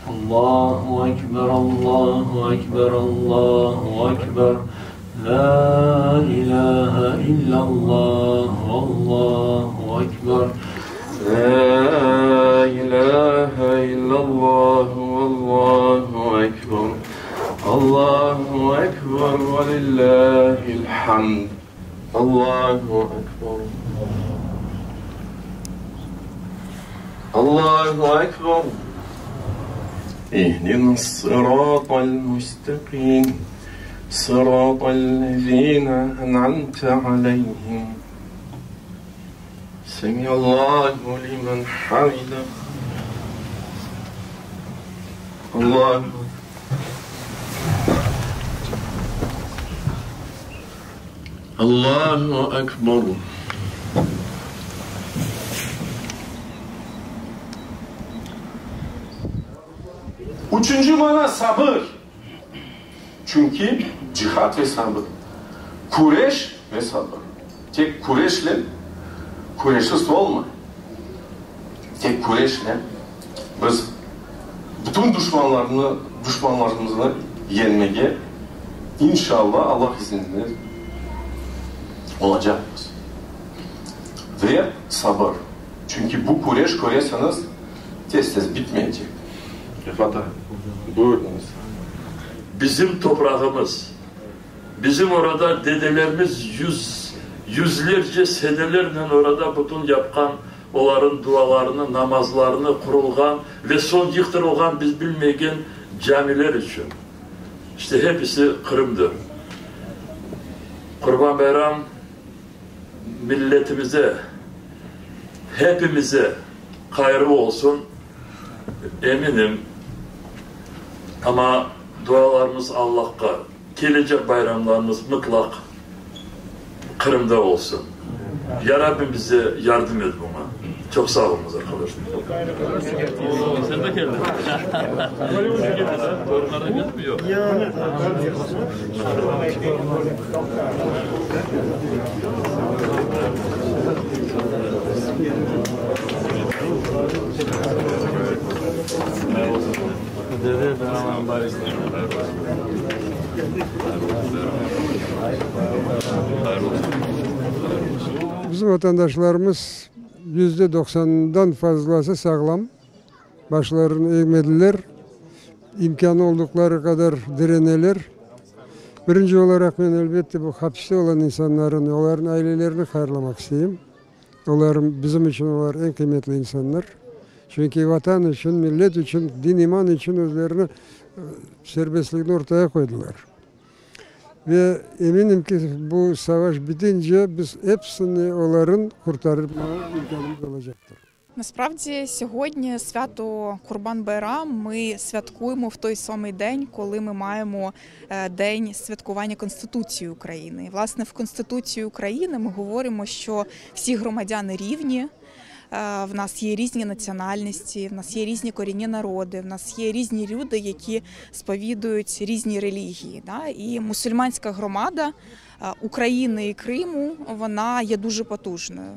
Allahu ekber, Allahu ekber, Allahu ekber, La ilahe illallah, Allahu ekber. La ilahe illallah, Allahu ekber, Allahu ekber, ve lillahil hamd, Allahu ekber. Allahu ekber. İhdinas sıratal müstakим, sıratal lezine en'amte aleyhim. Semiallahu limen hamide. Allahu Allahu ekber. Üçünci mana sabır. Çünki cihat ve sabır, küreş ve sabır. Tek küreşle, küreşsiz olmay. Tek küreşle biz bütün duşmanlarnı, duşmanlarımıznı yeñmege, inşallah, Allah izninen olacaqmız. Ve sabır. Çünki bu küreş, köresiñiz, tez-tez bitmeycek. Refat ağa, buyurıñız. Bizim toprağımız, bizim orada dedelerimiz yüz, yüzlerce senelernen orada bütün yapqan oların dualarını, namazlarını qurulğan ve soñ yıqtırılğan biz bilmegen camiler içün. İşte hepisi Qırımdır. Qurban bayram milletimize, hepimize hayırlı olsun, eminim. Amma dualarımız Allahqa, kelecek bayramlarımız mıtlaq Qırımda olsun. Ya Rabbim bize yardım et buña. Çoq sağ oluñız, arqadaşlar. Bizim vatandaşlarımız %90-dan fazlası sağlam, başlarını egmediler, imkânı olduqları qadar direneler. Birinci olaraq men, elbette, bu hapiste olan insanlarnı, olarnıñ ailelerini hayırlamaq isteyim. Olar, bizim içün olar eñ qıymetli insanlar. Çünki Vatan içün, millet içün, din-iman içün özlerini serbestligini ortaya qoydılar. Ve eminim ki, bu savaş bitince biz episini oların qurtarmağa imkânımız olacaqtır. Насправді сьогодні свято Курбан-Байрам ми святкуємо в той самий день, коли ми маємо день святкування Конституції України. І, власне, в Конституції України ми говоримо, що всі громадяни рівні, в нас є різні національності, в нас є різні корінні народи, в нас є різні люди, які сповідують різні релігії. Да? І мусульманська громада України і Криму, вона є дуже потужною.